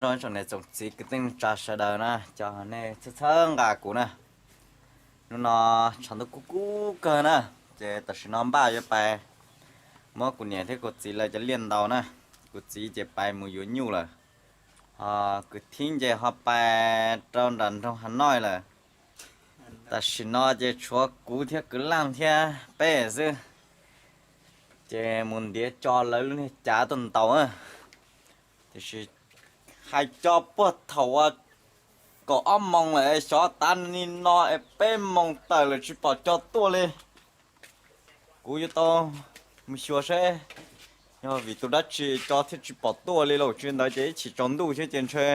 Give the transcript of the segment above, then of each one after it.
Nyob zoo tsoom niam tsoom txiv kwv tij neej tsa sawv daws na, cov nej txhawb txhawb nqa kuv na. Hnub no tshav ntuj kub kub kawg na, ces tam sim no npaj yuav pais muab kuv niam thiab kuv txiv lawv cov liaj ntaus na. Kuv txiv ces pais mus yuav nyuj lawm, ho kwv thib ces ho pais rau nram nroog Hav Noij lawm. Tam sim no ces tshuav kuv thiab kwv Laj thiab peb xwb, ces mus ntiav tso lawv lub niag cav tuaj ntaus na. Tiam sis hais cov puag thaum uas kaum ob moos lawm, xyov tav li no es peb moos tawm lawm tsis pom cov tuaj li. Kuv yuav tau mus xyuas seb yog vim tus dab tsi cov thiaj tsis pom tuaj li lauj. Tsis li ntawd ces ib chim tsaus ntuj thiab ces ntshe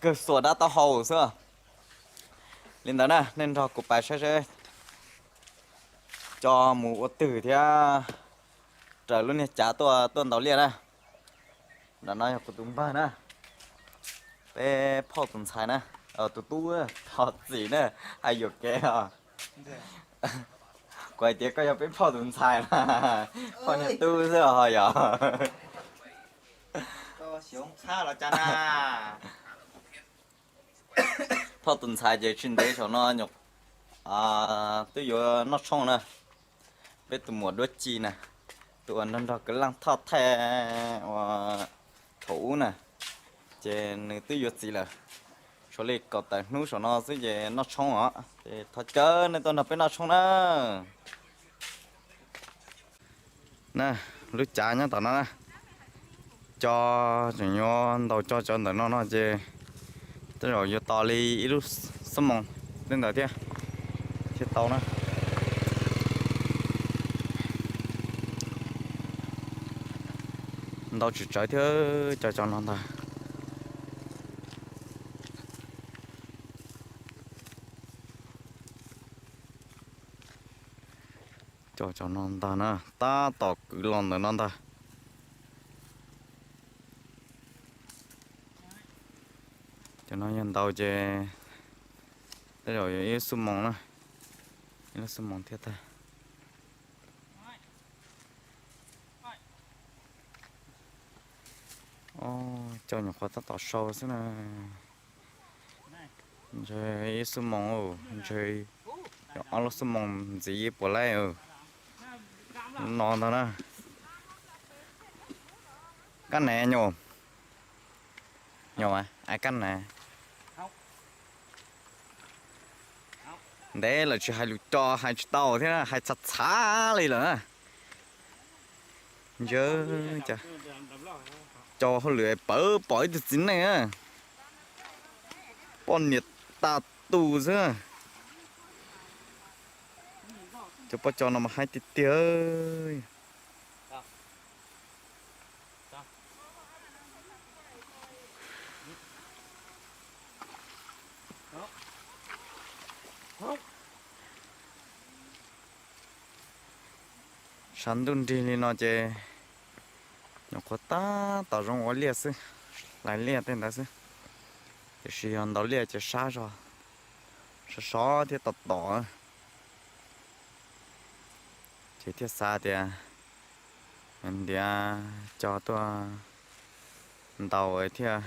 kawg xuas dab taub hau xwb. Li ntawd na, nej nrog kuv pais saib seb cov mus ua twg thiab raws lub niag cav tuaj, tuaj ntaus liaj na. Nram no yog kuv tus npawg na, peb phauj tus ntxhais na, tus tub, thov txim na, hais yuam kev os. Kuv hais tias koj yog peb phauj tus ntxhais na, phauj niag tub xwb ho yog. Phauj tus ntxhais ces tsis ntev saum no twb yuav noj tshoob na. Peb tus muam Duab Ci na, tus uas nrog nrog kwv Laj Thoj thaij ua thaum ub na, ces nws twb yuav txiv lawm. Tshuav li kaum tawm hnub saum no xwb ces noj tshoob os, ces thov caw nej tuaj nrog peb noj tshoob na. Na, lub cav nyob tom no na, cov tseem yuav ntaus cov cov ntawm no no ces tej zaum yuav tos li ib lub xuab moos tej ntawd thiab thiaj tau na. Ntaus tsis tsawg thiab, cov cov no ntag. Cov cov no ntag na, tab tom kwv los ntawm no ntag. Cov no yog ntaus ces tej zaum yuav ib xuab moos na, ib lub xuab moos thiaj tag. Cov nyuam qhuav tab tom sau xwb na. Ntshe ib xuab moos, ntshe ob lub xuab moos ntxiv puas laib. No ntag na. Kab nas nyuam, nyuam, ai kab nas. Ntev lawm tsis hais lus co hais tsis tau thiab, hais txhav txhav li lawm na. Ntshe cas cov hauj lwm pawv pom ib tug txiv neej na, poj niam tas tus xwb. Cov poj cov no mas haib tiag tiag. Sab ntuj nrig li no ces nyuam qhuav tab tom zoo ua liaj xwb, hlais liaj tej ntawd xwb. Tiam sis yog ntaus liaj ces sab zog, sov sov thiab tom tom. Ces thiaj xav tias ntiav cov tuaj ntaus thiaj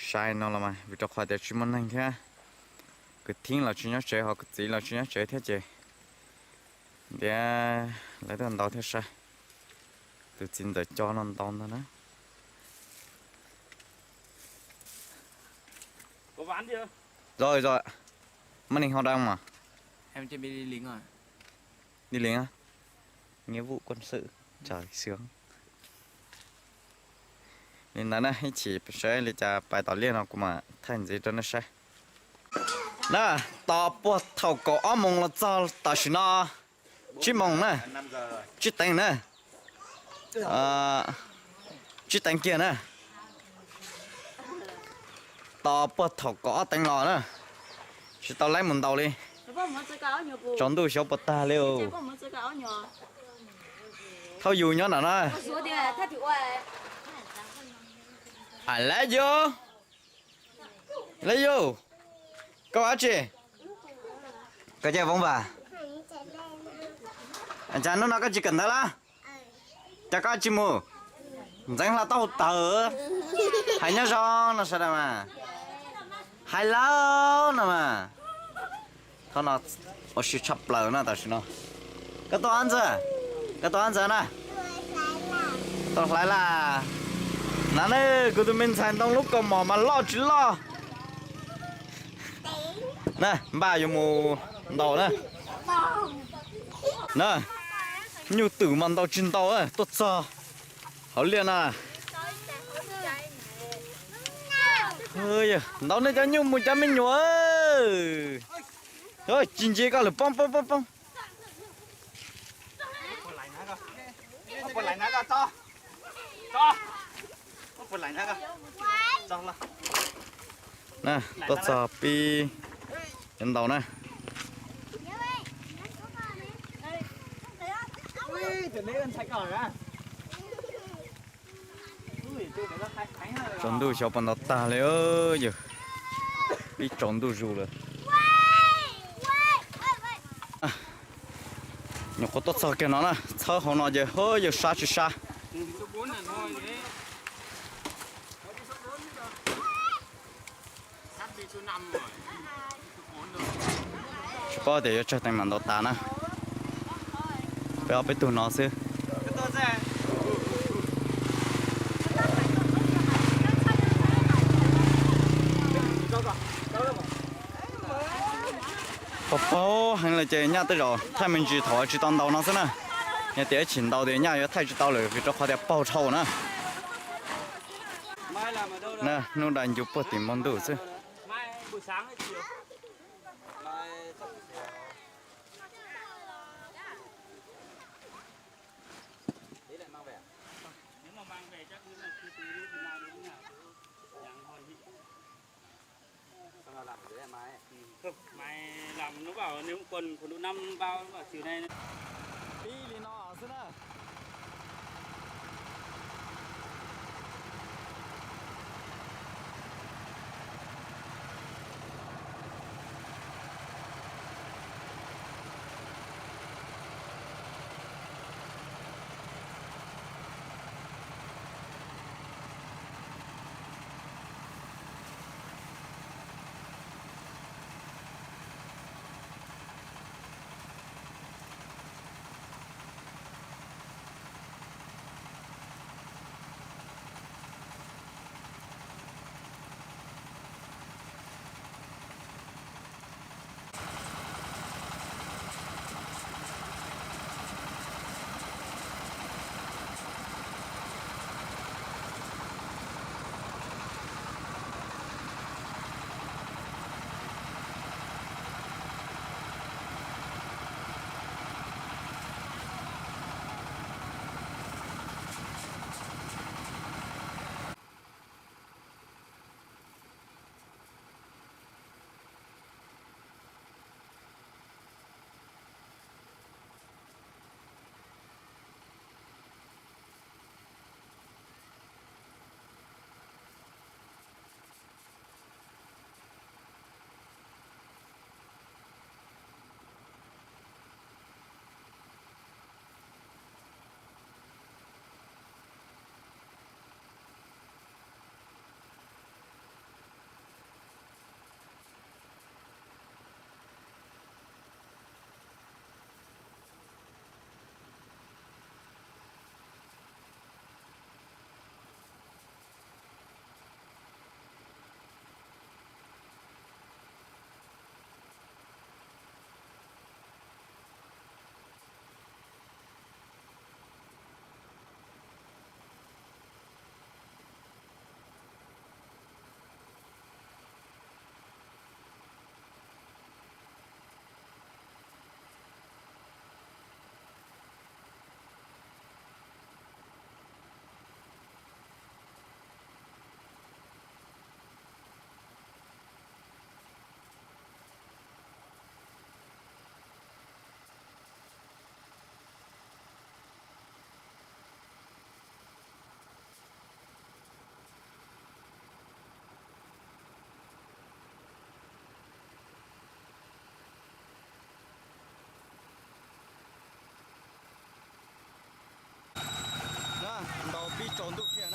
sai no los mas, vim rau qhov tias tsis muaj neeg thiab. Kwv Thib los tsis nyob tsev, ho kwv txiv los tsis nyob tsev thiab ces ntiav lawv tuaj ntaus thiaj sai. Tus txiv ntxawm cov no ntaus ntag na. Rồi rồi. Màn hình họ đang mà. Đi liền á. Nghĩa vụ quân sự. Trời sướng. Li ntawd na, ib chim saib li cas pais tom liaj no kuv mam thaij ntxiv rau nej saib. Na, tos puag thaum kaum ob moos los txog tam sim no tsib moos na, tsib teev na, tsib teev kiag na. Tos puag thaum kaum ob teev los na, tsis tau laib mus ntaus li. Tsaus ntuj xyov puas tag li. Thauj yus nyob nram no. Lab yus, lab yus, koj ua dab tsi? Koj cia voob vas. Cas hnub no koj tsis kawm ntawv lawm? Cas koj tsis mus? Ntxeev Hla taub hau tawg. Hais nyob zoo no sawv daws mas. Hais lauj no mas. Thaum no ua si tshaj plaws no tam sim no. Koj tuaj ob ntxawg, koj tuaj ob ntxawg na. Tuaj hlais laj. Na ne, kuv tus me ntxhais ntoo lub kaus mom mas loj tsis loj. Na, npaj yuav mus ntaus na. Na, nyuj twm mas ntaus tsis ntaus, tuaj txog hauv liaj na. Ntaus nej cov nyuj mus cov me nyuam. Tsis ntsia koj lawm, poob poob poob poob. Na, tuaj txog pib yuav ntaus na. Tsaus ntuj xyov puas ntaus tag li yawg, pib tsaus ntuj zus lawm. Nyuam qhuav tuaj txog kiag no na, txhawb hauv no ces yawg sab tsis sab. Tsis paub tias yuav tsawg teev mam ntaus tas na. Peb ob peb tug no xwb. Paug paug heev lawm ces nyaj tej zaum thaij me ntsis thaum tsis tau ntaus no xwb na. Yog tias ib chim ntaus tias nyaj yuav thaij tsis tau lawm vim rau qhov tias paug dhau na. Hnub dai ncu puag tim npoo ntuj xwb. Pib li no xwb na. tau ntuj thiab.